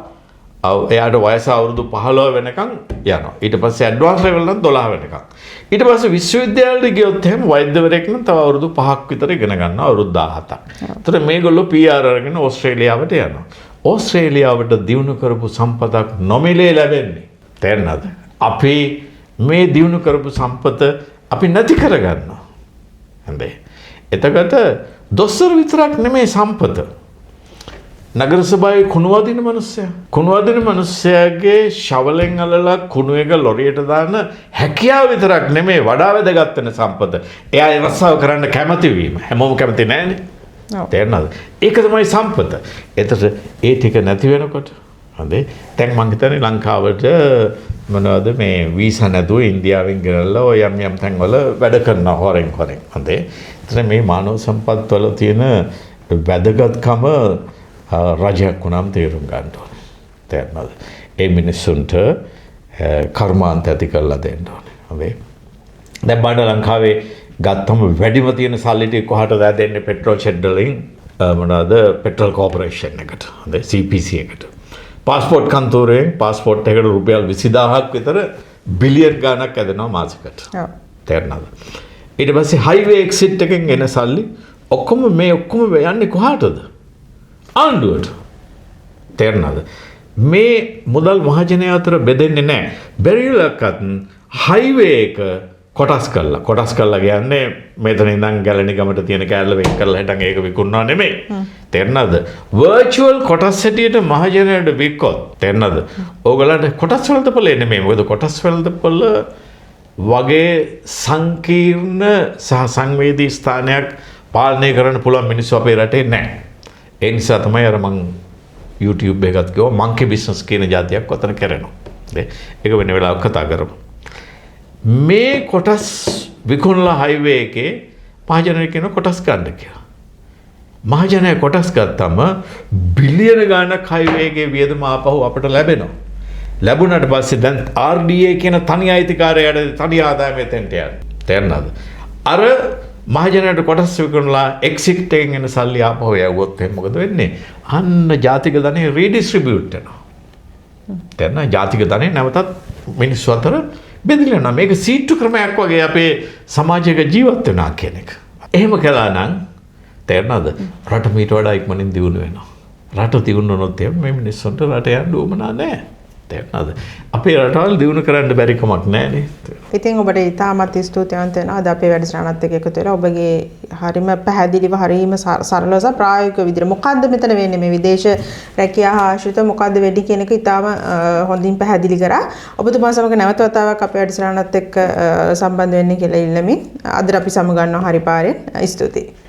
එයාට වයස අවුරුදු 15 වෙනකන් යනවා. ඊට පස්සේ ඇඩ්වාන්ස් ලෙවල් නම් 12 වෙනකන්. ඊට පස්සේ විශ්වවිද්‍යාලයට ගියොත් එහෙම වෛද්‍යවරයෙක් නම් තව අවුරුදු 5ක් විතර ඉගෙන ගන්නවා, අවුරුදු 17ක්. ඒතර මේගොල්ලෝ PR අරගෙන ඕස්ට්‍රේලියාවට යනවා. ඕස්ට්‍රේලියාවට දියුණු කරපු සම්පතක් නොමිලේ ලැබෙන්නේ. තේරෙනවද? අපි මේ දියුණු කරපු සම්පත අපි නැති කරගන්නවා. හොඳයි. එතකොට දොස්තර විතරක් නෙමෙයි සම්පත. නගර සභාවේ කුණු වදින මනුස්සයා. කුණු වදින මනුස්සයාගේ ශවලෙන් අල්ලලා කුණු එක ලොරියට දාන හැකියාව විතරක් නෙමෙයි වඩා වැදගත් වෙන සම්පත. එයා ඒ රස්සාව කරන්න කැමති වීම. හැමෝම කැමති නෑනේ. තේරෙනවද? ඒක තමයි සම්පත. එතකොට ඒ ටික නැති වෙනකොට හොඳේ. දැන් මං හිතන්නේ ලංකාවට මොනවද මේ වීසා නැතුව ඉන්දියාවෙන් ගෙනල්ලා ඔය යම් යම් තැන්වල වැඩ කරනවා හොරෙන් හොරෙන්. හොඳේ. එතන මේ මානව සම්පත් වල තියෙන වැදගත්කම රජයක් වුණාම තේරුම් ගන්න ඕනේ. තේරෙනවද? ඒ මිනිස්සුන්ට කර්මාන්ත ඇති කරලා දෙන්න ඕනේ. හොඳේ. දැන් බලන්න ලංකාවේ ගත්තම වැඩිම තියෙන සල්ලි ටික කොහටද දෙන්නේ? පෙට්‍රෝල් ෂෙඩ් වලින් මොනවද පෙට්‍රල් කෝපරේෂන් එකට. හොඳේ, CPC එකට. පාස්පෝට් කන්තෝරයෙන් පාස්පෝට් එකට රුපියල් 20000ක් විතර බිලියන් ගාණක් ඇදෙනවා මාසෙකට. තේරෙනවද? ඊට පස්සේ හයිවේ එක්සිට් එකෙන් එන සල්ලි ඔක්කොම මේ ඔක්කොම යන්නේ කොහාටද? ආණ්ඩුවට. තේරෙනවද? මේ මුදල් මහජනයා අතර බෙදෙන්නේ නැහැ. බැරි වෙලාවකත් හයිවේ එක කොටස් කරලා, කොටස් කරලා කියන්නේ මෙතන ඉඳන් ගැලණි ගමට තියෙන කෑල්ල වෙන් කරලා හිටන් ඒක විකුණනවා නෙමෙයි. තේරෙනවද? වර්චුවල් කොටස් හැටියට මහජනයාට වික්කොත්, තේරෙනවද? ඕගොල්ලන්ට කොටස් වෙළඳපොළේ නෙමෙයි. මොකද කොටස් වෙළඳපොළ වගේ සංකීර්ණ සහ සංවේදී ස්ථානයක් පාලනය කරන්න පුළුවන් මිනිස්සු අපේ රටේ නැහැ. ඒ නිසා තමයි අර මං YouTube එකත් කිව්වා මංකි බිස්නස් කියන ජාතියක් ඔතන කරනවා. ඒක වෙන වෙලාවක කතා කරමු. මේ කොටස් විකුණලා හයිවේ එකේ මහජනයා කියන කොටස් ගන්න කියලා. මහජනයා කොටස් ගත්තම බිලියන ගාණක් හයිවේ එකේ වියදම ආපහු අපට ලැබෙනවා. ලැබුණාට පස්සේ දැන් RDA කියන තනි අයිතිකාරයාට තනි ආදායම එතෙන්ට යනවා. තේරෙනවද? අර මහජනයාට කොටස් විකුණලා එක්සිට් එකෙන් එන සල්ලි ආපහු යවුවොත් එහෙනම් මොකද වෙන්නේ? අන්න ජාතික ධනය රීඩිස්ට්‍රිබියුට් වෙනවා. තේරෙනවද? ජාතික ධනය නැවතත් මිනිස්සු අතර බෙදලා යනවා. මේක සීට්ටු ක්‍රමයක් වගේ අපේ සමාජයක ජීවත් වෙනවා කියන එක. එහෙම කළා නම්, තේරෙනවද? රට මීට වඩා ඉක්මනින් දියුණු වෙනවා. රට දියුණු වුණොත් එහෙම මේ මිනිස්සුන්ට රට යන්න උවමනා නෑ. තේරෙනවද? අපේ රටවල් දියුණු කරන්න බැරි කමක් නෑ නේ. ඉතින් ඔබට ඉතාමත් ස්තුතිවන්ත වෙනවා අද අපේ වැඩසටහනත් එක්ක එකතු වෙලා ඔබගේ හරිම පැහැදිලිව හරිම සරලව සහ ප්‍රායෝගික විදිහට මොකද්ද මෙතන වෙන්නේ, මේ විදේශ රැකියා හා ආශ්‍රිත මොකද්ද වෙන්නේ කියන එක ඉතාම හොඳින් පැහැදිලි කරා. ඔබතුමා සමග නැවත වතාවක් අපේ වැඩසටහනත් එක්ක සම්බන්ධ වෙන්න කියලා ඉල්ලමින් අද අපි සමුගන්නවා හරි පාරෙන්. ස්තුතියි.